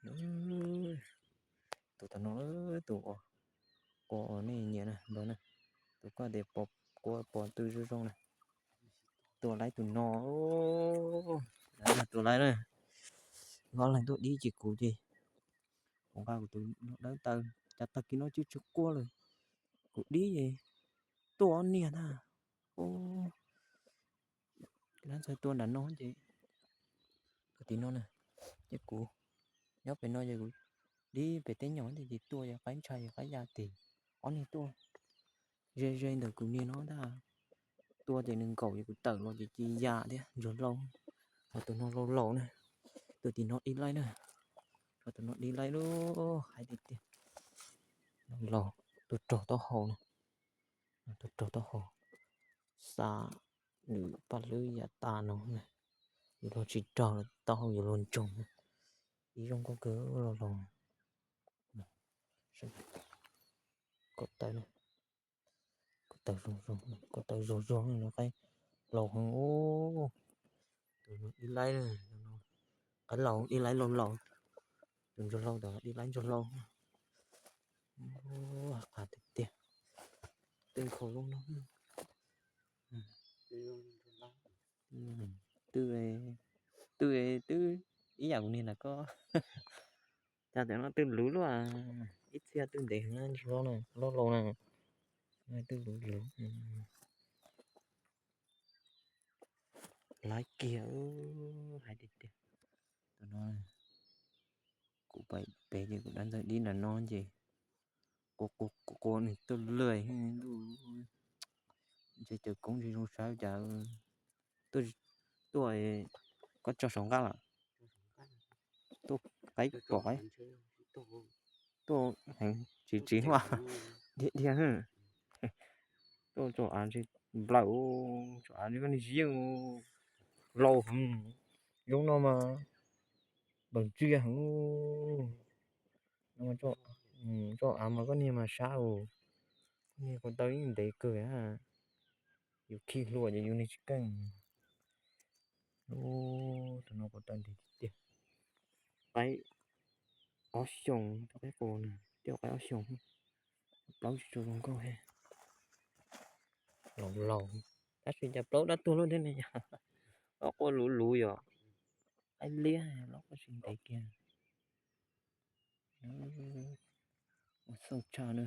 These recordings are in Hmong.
Tus tom no, tus uas, tus uas nej nyiam na, tus koj tias pom, koj pom twg zoo zoo na, tua laib tus no. Tua laib na, ob leeg tuaj dib ces kuv ces, kuv nqa kuv tus no dawb taw, cas tag kis no tsis tsis quaj lawm, kuv dib ces tuaj ob niag ntag. Dab ntxawg tua nram no ces, tim no na, ces kuv nyob pem no ces kuv dib pem teb nyom ces tuaj yog qaib ntsha yog qaib ya tim, ob niag tuaj ze ze ntawm kuv niag no ntag. Tua ces nws nkaum ces kuv tawm los ces ci ya thiab ntsuag laus. Ho tus no laus laus na, tus tim no dib laib na, ho tus no dib laib lub hais tiag tiag. Laus laus, tuaj raug taub hau na, tuaj raug taub hau, xa nws paj hlwb yam tas no na, yuav luag tsis raug taub hau yuav luag ntsoog na. Ib zoo nkauj kawg laus laus. Ko taw, ko taw zoo zoo, ko taw zoo zoo no qaib laus heev ub. Tus no dib laib, qaib laus dib laib laus laus. Tus ntsuag laus ntawd dib laib ntsuag laus. Qab tiag tiag, tej nkhaus zoo no. Twb, twb, twb ib yam kuv niag na koj. Cas tam no twb luv luaj, ib txhia twb ntev heev, ntsuag laus na, laus laus na, twb luv luv. Laib kiag, hais tiag tiag. Tam no kuv pais pem ces kuv dab ntxawg dib nram no ces qua qua qua nws tuaj lawm, ntshe cawv koob tsis zoo saib cas. Tuaj, tuaj, koj tso saum nqaj lawm. Tuaj qaib pom qaib, tuaj heev tsis tsis huaj dhia dhia. Tuaj tso av ntshe nplawm, tso av ntshe koj niag ziab, laus heev, zoo no mas npawg ntsia heev. Tso av mas koj niag mas sab, koj niag ko taw yeej ntev kawg, yus khi hlua ces yus niag tsis keej. Tus no ko taw ntev tiag tiag. Qaib ob xyoos, qaib qus na, tej qaib ob xyoos, plaub tsis tshua zoo nkauj thiab. Laus laus, tab sis cas plaub dab tuag luaj thiab ne yom. Plaub quaj luv luv yom. Qaib liab los quaj tsis ntev kiag. Ua xauj tshaj na.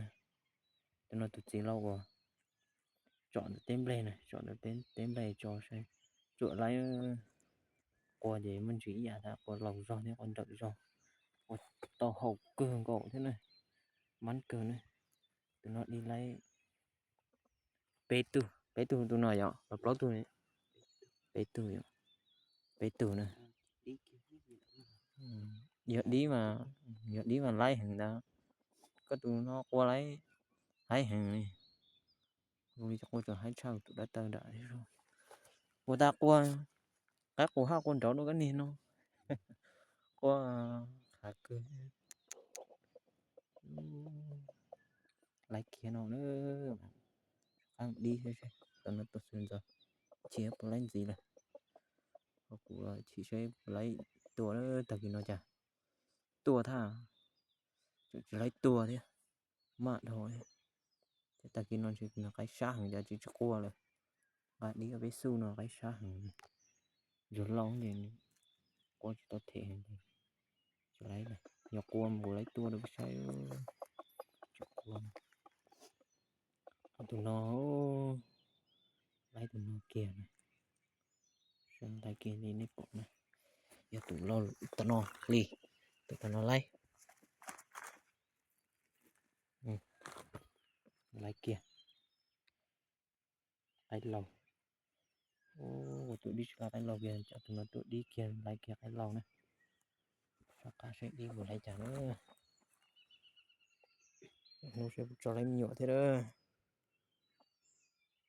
Tus no tus txiv laus uas tsom ntawm teb nplej na, tsom ntawm teb nplej tso saib tsuam laib. Qua ces muaj ntsis ib yam tab qua laus zog thiab qua nrawm zog, qua tau haum kawg nkaus thiab na, mab kawg na. Tus no dib laib peb tug, peb tug tus no yom, los plaub tug, peb tug yom, peb tug na. Yog dib mas, yog dib mas laib heev ntag. Koj tus no qua laib, laib heev li. Zoo li cov qua tseem haib tshaj tus dab taw nram. Ua tas qua, qaib qus haj qua nraud dua koj niag no. Qua hav kawg. Laib kiag no na. Qab dib, tam no tuaj xwb ntxov, chim puas laib ntxiv lawm. Ho kuv chim seb puas laib tua, tag kis no cas tuaj thaj, tseem tsis laib tua thiab. Maj dhau, ces tag kis no ntshe qaib sab heev cas tsis tsis qua lawm. Nqa dib peb xub no qaib sab heev. Ntsuag laus ces qua tsis tau them heev ces tsis laib lawm. Yog qua mus laib tua rau peb saib. Tsis qua. Tus no, laib tus no kiag na. Saib laib kiag li nej pom na. Yog tus laus tom no li, tus tom no laib. Laib kiag. Qaib laus. Ua tus dib tsis laib qaib laus kiag, cov tus no tuaj dib kiag laib kiag qaib laus na. Soj qab seb dib puas laib cas na. Hnub seb puas tso laib me nyuam thiab lawm.